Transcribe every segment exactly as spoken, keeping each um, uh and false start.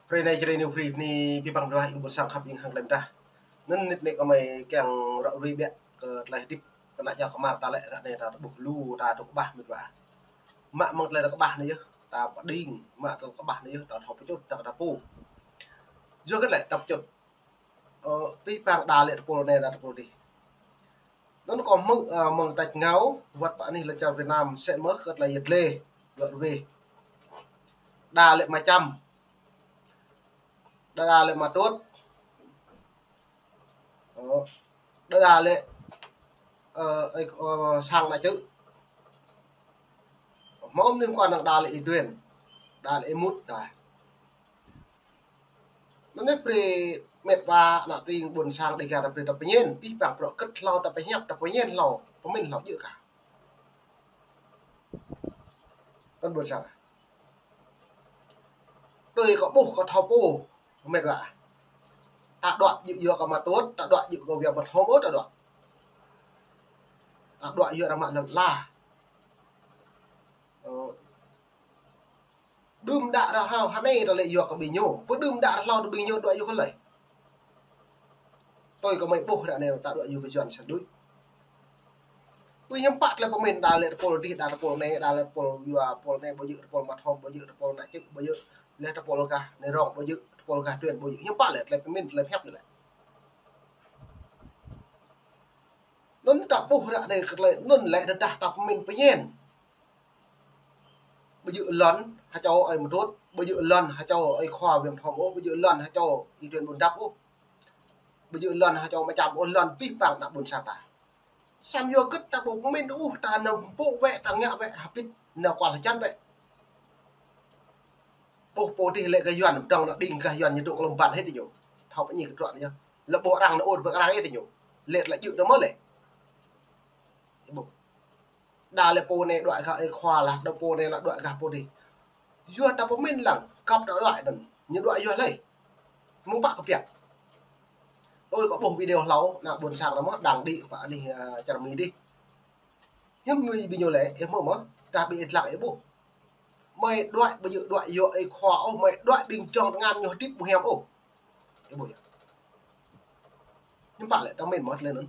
Hrơi anai Jrai New Free bơni abih bang ƀing ƀôn sang khăp ing hăng tơlơi pơdah. Anŭn ră anai gơmơi kiăng ră ruai biă kơ tơlơi hơdip kơ ană čar kơmar ta lĕ, ră anai ta ƀuh lu ta tŭ kơƀah mĕt wa. Mă mơ̆ng tơlơi ta kơƀah anai yơh, ta pơđing, mă tơlơi kơƀah anai yơh, ta thâo pơčut, ta kơ ta pô. Yua kơ tơlơi ta pơčut. Ơ, abih bang đa lĕ tơpul anai, đa tơpul adih. Anŭn kâo hmư̆, ơ, mơ̆ng tač rơngiao, wơ̆t pơ anih lŏn čar Việt Nam, sĕ mơ̆ kơ tơlơi yet lĕ, wơ̆t ruai. Đa lĕ mă čăm. Đa đa lĕ mă tuôt. Ơ, đa đa lĕ, ơ, ơi, ơ, sang ană čư̆. Hmâo mơnuih kơ ană đa lĕ Y Duen, đa lĕ Y Mut đa. Anŭn anai brơi mĕt wa ană tring ƀôn sang Dêga ta brơi ta pơñen, abih bang bruă kơ̆t hlâo ta pơhiăp, ta pơñen hlâo, pơmĭn hlâo djơ̆ kah. Anŭn ƀôn sang. Tui kâo ƀuh kâo thâo pô, mĕt wa. Ta đuaĭ djơ̆ yua kơ mă tuôt, ta đuaĭ djơ̆ kơ wia mă thom ôh ta đuaĭ. Ta đuaĭ yua arăng mă lŏn ala. Ơ, đưm đă rơhlâo hơnai ta lĕ yua kơ ƀing ñu. Pơ đưm đă rơhlâo ta ƀing ñu đuaĭ yua kơ lơi. Tui kơ mơi ƀuh ră anai ta đuaĭ yua kơ Yuan sel đuaĭ. Tui hiư̆m pă tơlơi pơmĭn đa lĕ tơpul adih, đa tơpul anai, đa lĕ tơpul yua, tơpul anai ƀu djơ̆, tơpul mă thom ƀu djơ̆, tơpul ană čư̆ ƀu djơ̆, lĕ tơpul gah anai rong ƀu djơ̆, tơpul gah Duen ƀu djơ̆. Hiư̆m pă lĕ tơlơi pơmĭn, tơlơi pơhiăp anai lĕ. Anŭn ta ƀuh ră anai kơ tơlơi anŭn lĕ tơdah ta pơmĭn pơñen. Ƀu djơ̆ lŏn ha čô ơi mă tuôt, ƀu djơ̆ lŏn ha čô ơi khua wia mă thom ôh, ƀu djơ̆ lŏn ha čô Y Duen ƀôn dăp ôh. Ƀu djơ̆ lŏn ha čô mă čăm ôh, lŏn abih bang ană ƀôn sang ta. Samơ̆ yua kơ ta ƀu pơmĭn ôh, ta nao pô wĕ, ta ngă wĕ, hơbĭt nao kual hơjăn wĕ. Ôh, pô adih lĕ kơ Yuan, dŏng ană đing gah Yuan ñu dŏ kơ lŏm ban hĭ tơ ñu. Thâo pơñi kơ truă anai yơh. Lĕ ƀu arăng nao ur ƀu arăng hĭ tơ ñu. Lĕ tơlơi djơ̆ tơ mơ̆ lĕ. Ƀu. Đa lĕ pô anai đuaĭ gah ơi khua lah, đa pô anai lah đuaĭ gah pô adih. Yua ta pơmĭn lăng, kăp ta đuaĭ anŭn, ñu đuaĭ yua lơi. Mơ̆ng pă kơ piăk. Tui kâo ƀuh video hlâo, ană ƀôn sang ta mơ̆, đang đĭ pơ anih, ơ, čar Mi adih. Hiư̆m mơi ƀing ñu lĕ, ih hmư̆ mơ̆, ta ƀing ih lăng ih ƀuh. Mơi đuaĭ ƀu djơ̆ đuaĭ yua ơi khua ôh, mơi đuaĭ ƀing jŏng tơngan ñu hơdip ƀu hiam ôh. Ih ƀuh yơh. Hiư̆m pă lĕ, ta pơmĭn mơ̆ tơlơi anŭn.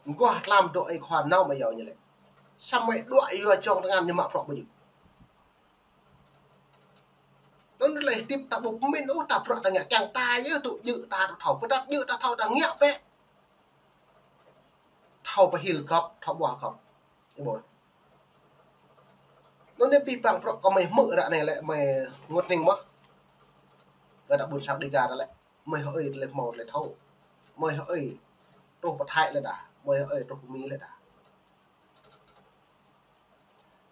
Mơguah tlam dŏ ơi khua nao mơi yua ñu lĕ. Samơ̆ mơi đuaĭ yua jŏng tơngan ñu mă bruă ƀu djơ̆. Anŭn tơlơi hơdip ta ƀu pơmĭn ôh, ta bruă ta ngă kiăng ta yơh tŭ djơ̆ ta tŭ thâo. Pơtăt djơ̆ ta thâo ta ngă bĕ. Thâo pơhil gŏp, thâo ƀuah gŏp. Ih ƀuh. Anŭn anai abih bang bruă kơ mơi hmư̆ ră anai lĕ mơi ngot hning mơ̆. Kơ ană ƀôn sang Dêga ta lĕ. Mơi hơi tơlơi hmâo tơlơi thâo. Mơi hơi truh pơ Thái lĕ đa. Mơi hơi truh pơ Mi lĕ đa.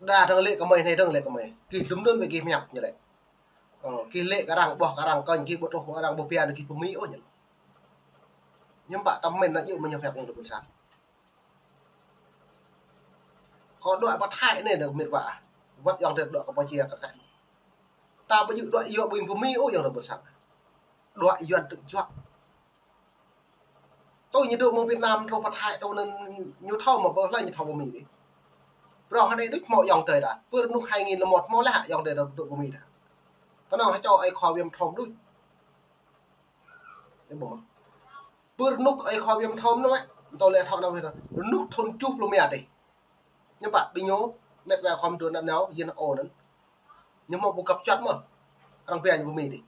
Đa dơ̆ng lĕ kơ mơi anai dơ̆ng lĕ kơ mơi. Gih lŭm anŭn wĕ gih mơñăp ñu lĕ. Ơ, gih lĕ kơ arăng ƀuh kơ arăng kơnh gih ƀu truh kơ arăng ƀu pia anŭn gih pơ Mi ôh ñu lĕ. Hiư̆m pă ta pơmĭn anŭn yơh mơi ñu pơhiăp anŭn ƀôn sang. Kâo đuaĭ pơ Thái anai nao mĕt wa. Wơ̆t ayŏng adơi đuaĭ Kampuchia kơ kăi. Ta ƀu djơ̆ đuaĭ yua ƀing pơ Mi ôh ayŏng adơi ƀôn sang. Đuaĭ Yuan tơjuă. Tui ñu dŏ mơ̆ng Việt Nam truh pơ Thái truh anŭn ñu thâo mơ̆ ƀu hlơi ñu thâo pơ Mi adih. Prŏng hơnai đôč hmâo ayŏng adơi đa. Pơ rơnŭk hai nghìn lẻ một hmâo lĕ ayŏng adơi đa dŏ pơ Mi đa. Kơnơ̆ng ha čô ơi khua wia mă thom đôč. Ih ƀuh mơ̆. Pơ rơnŭk ơi khua wia mă thom anŭn wĕ. Mơ̆ tơlơi thâo anŭn wĕ. Rơnŭk thŭn tơjuh pluh rơma adih. Hiư̆m pă ƀing ñu mĕt wa khom dua anŭn nao, yin ôh anŭn. Ñu hmâo ƀu găp čuăt mơ̆. Arăng pia ñu pơ Mi adih.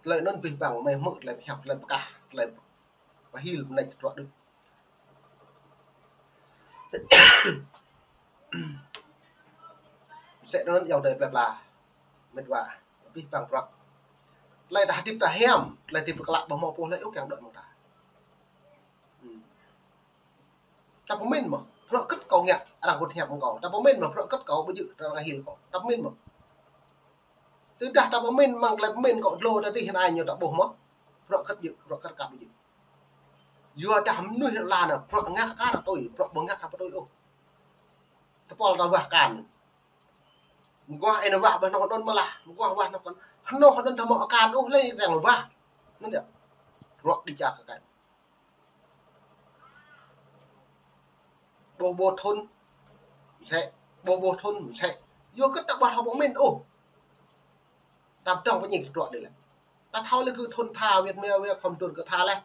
Tơlơi anŭn abih bang mơi hmư̆ tơlơi pơhiăp, tơlơi pơkah, tơlơi pơhil pơnĕč truă đôč. Mơsĕ anŭn ayŏng adơi plơi pla. Mĕt wa, abih bang bruă. Tơlơi ta hơdip ta hiam, tơlơi hơdip ta klă ƀu hmâo pô hlơi ôh kiăng đuaĭ mơ̆ng ta. Hmm. Ta pơmĭn mơ̆, bruă kơ̆t kâo ngă, arăng kơ̆t hiăp mơ̆ng kâo. Ta pơmĭn mơ̆, bruă kơ̆t kâo ƀu djơ̆ arăng hil kâo. Ta pơmĭn mơ̆. Tơdah ta pơmĭn mơ̆ng tơlơi pơmĭn kâo dlô ta adih hơnai ñu ta ƀuh mơ̆. Bruă kơ̆t djơ̆, bruă kơ̆t kăp ƀu djơ̆. Yua dah mơnuih rơla anai, bruă ngă kar tui, bruă ƀu ngă kar tui ôh. Tơpul ta wah akan. Mơguah ih nao wah ƀơi anŏ anŭn mơ̆ lah, mơguah wah anŏ kơnơ̆ng. Anŏ anŭn ta hmâo akan ôh lĕ kiăng wah. Anŭn yơh. Bruă đĭ čar kơ kăi. Ƀu ƀu thŭn. Mơsĕ. Ƀuh ƀuh thŭn mơsĕ. Yua kơ ta ƀuh thâo pơmĭn ôh. Ta pơdŏng pơñik tơdruă đĭ lĕ. Ta thâo lĕ kơ thŭn tha, wĕt mia wĕt khŏm thŭn kơ tha lĕ.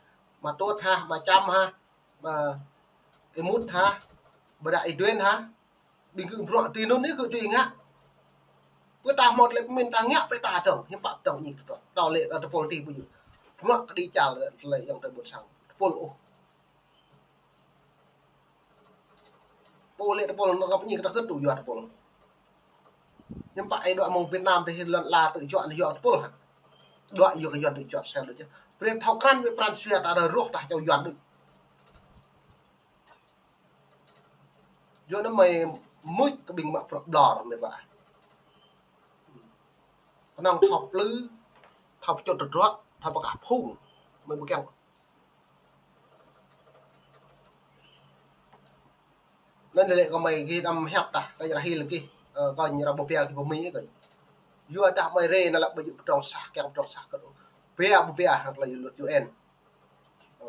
Ama Tuôt hă, ama Čăm hă, ama Êmut hă, ƀôdah Y Duen hă. Ƀing gơ̆ bruă tui anŭn anai gơ̆ tui ngă. Pơ ta hmâo tơlơi pơmĭn ta ngă pơ ta dŏng, hiư̆m pă pơdŏng pơñik tơdruă. Thâo lĕ ta tơpul tih ƀu djơ̆. Bruă kơđi čar lĕ tơlơi ayŏng adơi ƀôn sang. Tơpul ôh. Pô lĕ tơpul anŭn kơ pơñik ta kơ̆t tŭ yua tơpul. Hiư̆m pă ih dŏ mơ̆ng Việt Nam tơ hĭ lŏn ala tŭ juă anŭn yua tơpul hă. Dŏ yua kơ Yuan tŭ juă sel đôč. Brơi thâo krăn wĕ pran jua ta rơruh ta čô Yuan đôč. Yua anŭn mơi mŭč kơ ƀing mă bruă ƀlŏr mơi ƀă. Kơnơ̆ng thâo plư, thâo pơčŭt tơdruă, thâo pơkă phung. Mơi ƀu kiăng. Anŭn lĕ kơ mơi gih đăm hiăp tah, kơ ñu ră hil gih, ơ, kơ ñu ră ƀu pia gih pơmĭn kơ. Yua dah mơi rê anŭn lĕ ƀu djơ̆ pơdrŏng sah, kiăng pơdrŏng sah kơ. Pia ƀu pia hăng tơlơi luật U N. Ơ.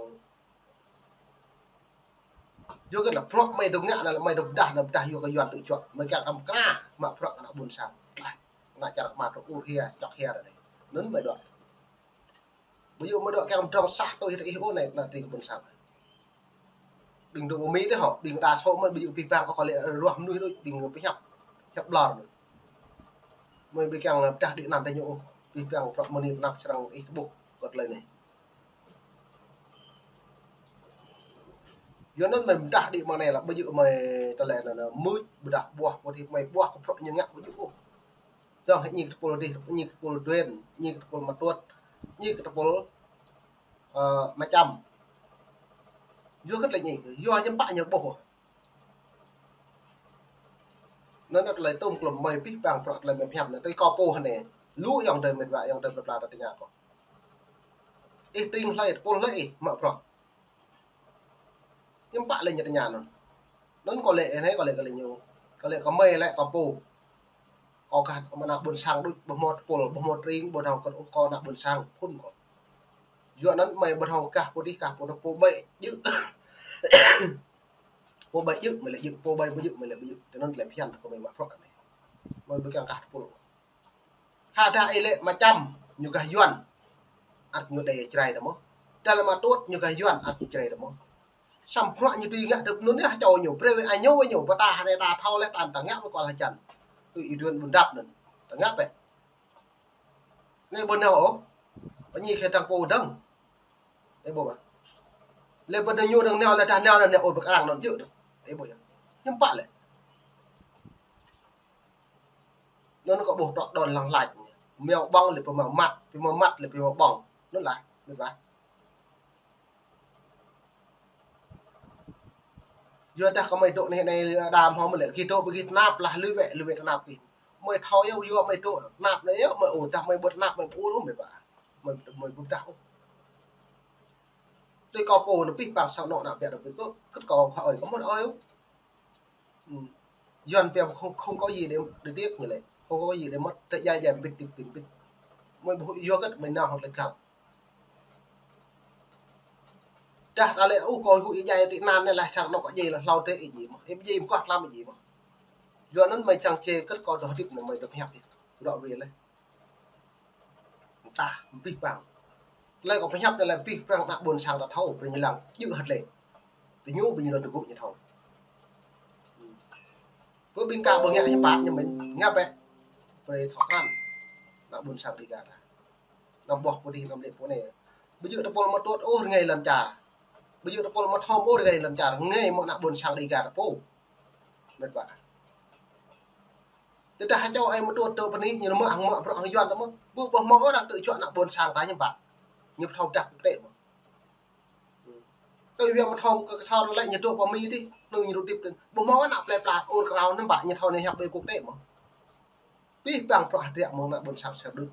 Yua kơ lĕ bruă mơi dŏ ngă anŭn lĕ mơi dŏ pơdah, anŭn pơdah yua kơ Yuan tŭ juă. Mơi kiăng đăm kra, mă bruă kơ ană ƀôn sang. Tlaih. Ană čar kơmă tŭ ur hia, čŏk hia ră anai. Anŭn mơi dŏ. Ƀu djơ̆ mơi dŏ kiăng pơdrŏng sah tui hĭ ih ôh anai, ană tring ƀôn sang. Ƀing dŏ Mi tơ hŏ, ƀing đa số mơi ƀu djơ̆ pih pang kơ kơ lĕ ruah mơnuih đôč, ƀing pơhiăp, hiăp ƀlŏr. Mơi ƀu kiăng pơdah đĭ anăn tơ ñu ôh, pih pang prăk mơni pơnăp srăng ih tơƀuh kơ tơlơi anai. Yua anŭn mơi pơdah đĭ mơ̆ng anai lĕ ƀu djơ̆ mơi tơlơi anŭn mưč, pơdah ƀuah, pơdah mơi ƀuah kơ prăk ñu ngă ƀu djơ̆ ôh. Dŏng hĭ ñik tơpul dih, ñik tơpul Duen, ñik tơpul Ama Tuôt, ñik tơpul, ơ, Ama Čăm. Yua kơ tơlơi ñik, yua hiư̆m pă ñu ƀuh. Anŭn tơlơi tŭm klŭm mơi pih pang prăk tơlơi mơi pơhiăp anai, tơlơi kâo pô hơnai. Lu ayŏng adơi mơi ƀă, ayŏng adơi plơi pla ta tơña kâo. Ih tring hlơi, tơpul hlơi ih mă bruă. Hiư̆m pă lĕ ñu tơña anŭn. Anŭn kâo lĕ anai, kâo lĕ, kâo lĕ ñu. Kâo lĕ kơ mơi lĕ kâo pô. Kâo gah ană ƀôn sang đôč, ƀu hmâo tơpul, ƀu hmâo tring, ƀu hmâo kơ, kơ ană ƀôn sang phŭn kâo. Yua anŭn mơi ƀu hmâo gah pô dih, gah pô anŭn pô ƀai djơ̆. Pô ƀai djơ̆ mơi lĕ djơ̆, pô ƀai ƀu djơ̆ mơi lĕ ƀu djơ̆. Tui anŭn tơlơi phiăn kơ mơi mă bruă kơ anai. Mơi ƀu kiăng gah tơpul. Khă dah ih lĕ Ama Čăm ñu gah Yuan, ăt ñu đei Jrai tơ mơ̆. Dah lĕ Ama Tuôt ñu gah Yuan, ăt ñu Jrai tơ mơ̆. Samơ̆ bruă ñu tui ngă tơ anŭn yơh čô ñu, brơi wĕ añu wĕ ñu, pơtă hơnai ta thâo lĕ ta, ta ngă mơi kơ lĕ jan. Tui Y Duen ƀun dăp anŭn. Ta ngă bĕ. Anai ƀu nao ôh. Pơñi khĕ tang pô dơ̆ng. Ih ƀuh mơ̆. Lĕ ƀu nao ñu dơ̆ng nao lĕ dah nao lĕ nao ôh ƀu kơ arăng anŭn djơ̆ dơ̆ng. Ih ƀuh yơh. Hiư̆m pă lĕ. Anŭn kâo ƀuh trŏ đon lăng lač. Mơ̆ng ƀơ̆ng lĕ pơmă măt, pơmă măt lĕ pơmă ƀơ̆ng. Anŭn lah, mĕt wa. Yua dah kơ mơi dŏ anai anai đa hmâo mơi lĕ gih dŏ ƀu gih tơnap lah lui wĕ, lui wĕ tơnap gih. Mơi thâo yơh yua mơi dŏ tơnap anai yơh mơi ôh, dah mơi ƀu tơnap mơi ƀu ôh mĕt wa. Mơi, mơi ƀu dah ôh. Tui kâo pô anŭn pih pang sang anŏ ană ƀiă đôč pih kơ, kơ kâo hơơi, kâo mơ̆n hơơi ôh. Yuan pia không, không có gì để, để tiếc ñu lĕ. Không có gì để mất. Tơ djai djai ƀĭt ƀĭt ƀĭt ƀĭt. Mơi ƀu huĭ yua kơ mơi nao hŏt lĕ găl. Dah ta lĕ ôh kâo huĭ djai tĭ anăn anai lah sang anŏ kâo djai lah hlâo tơ ih djai mơ̆. Ih djai mơ̆ kuah tlam ih djai mơ̆. Yua anŭn mơi čang čê kơ kâo dŏ hơdip anŭn mơi dŏ pơhiăp ih. Rŏ wĕ lĕ. Tah, pih pang. Tơlơi kâo pơhiăp anai lĕ pih pang ană ƀôn sang ta thâo, brơi ñu lăng djơ̆ hơt lĕ. Tơ ñu ƀing ñu lŏn tơgŭ ñu thâo. Pơ ƀing ka ƀu ngă ñu pă ñu mĭn, ngă bĕ. Brơi thâo krăn. Ană ƀôn sang Dega ta. Anăm ƀuh pô dih, anăm lĕ pô anai. Ƀu djơ̆ tơpul Ama Tuôt ôh rơngai lŏn čar. Ƀu djơ̆ tơpul Ama Thom ôh rơngai lŏn čar. Rơngai mơ̆ ană ƀôn sang Dega ta pô. Mĕt wa. Tơdah hơčâo ai Ama Tuôt tơ pơ anai, ñu mă hăng mă bruă hăng Yuan tơ mơ̆. Ƀu ƀuh mơ̆ ôh arăng tŭ juă ană ƀôn sang ta ñu pă. Ñu pơthâo dah kơ tĕ mơ̆. Tui wia Ama Thom kơ kơsor lĕ ñu dŏ pơ Mi dih, anŭn ñu dŏ hơdip dih. Ƀuh mơ̆ ană plei pla ur krao anŭn pă ñu thâo anai hiăp ƀơi quốc tế mơ̆. Pih pang bruă hơdră mơ̆ng ană ƀôn sang sel đôč.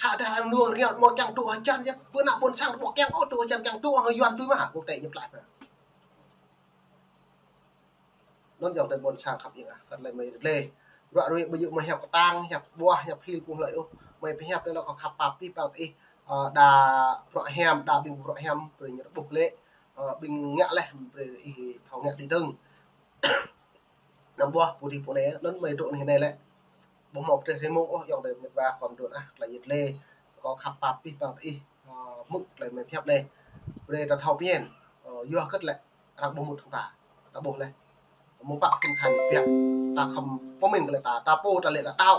Khă dah anŭn rơngiao mơ̆ kiăng tŭ hơjăn yơh. Ƀu ană ƀôn sang ƀu kiăng ôh tŭ hơjăn, kiăng tŭ hăng Yuan tui mơ̆ hă quốc tế ñu tlaih pă. Anŭn ayŏng adơi ƀôn sang khăp ing ah, kơ tơlơi mơi rơlê. Ruă ruĕ ƀu djơ̆ mơi hiăp kơtang, hiăp ƀuah, hiăp hil ƀuh lơi ôh. Mơi pơhiăp anai lĕ kâo khăp pap pih pang ih, ơ, đa bruă hiam, đa ƀing bruă hiam, brơi ñu ƀuh lĕ, ơ, ƀing ngă leh, brơi ih thâo ngă đĭ dơ̆ng. Năm ƀuah pô dih pô anai, anŭn mơi dŏ anih anai lĕ. Ƀu hmâo pơtrĕh rơmông ôh, ayŏng adơi met wa khom dŏ ah, tơlơi yit lĕ. Kâo khăp pap pih păng tơ ih, ơ, hmư̆ tơlơi mơi pơhiăp anai. Brơi ta thâo pơhiăp, ơ, yua hơget lĕ arăng ƀu mŭt hăng ta, ta ƀuh leh. Mơ̆ng pă phŭn khan biă, ta khŏm pơmĭn kơ lĕ ta, ta pô ta lĕ ta đaŏ.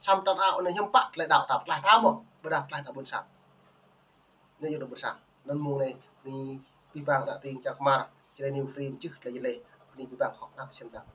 Samơ̆ ta đaŏ anai hiư̆m pă tơlơi đaŏ ta pơtlaih ta mơ̆, ƀôdah pơtlaih ta ƀôn sang. Anai yơh ta ƀôn sang. Anŭn mơ̆ng anai, bơni abih bang ană tring čar Kmar, Jrai New Frame čih tơlơi yit lĕ, bơni abih bang hŏk mơak sem lăng.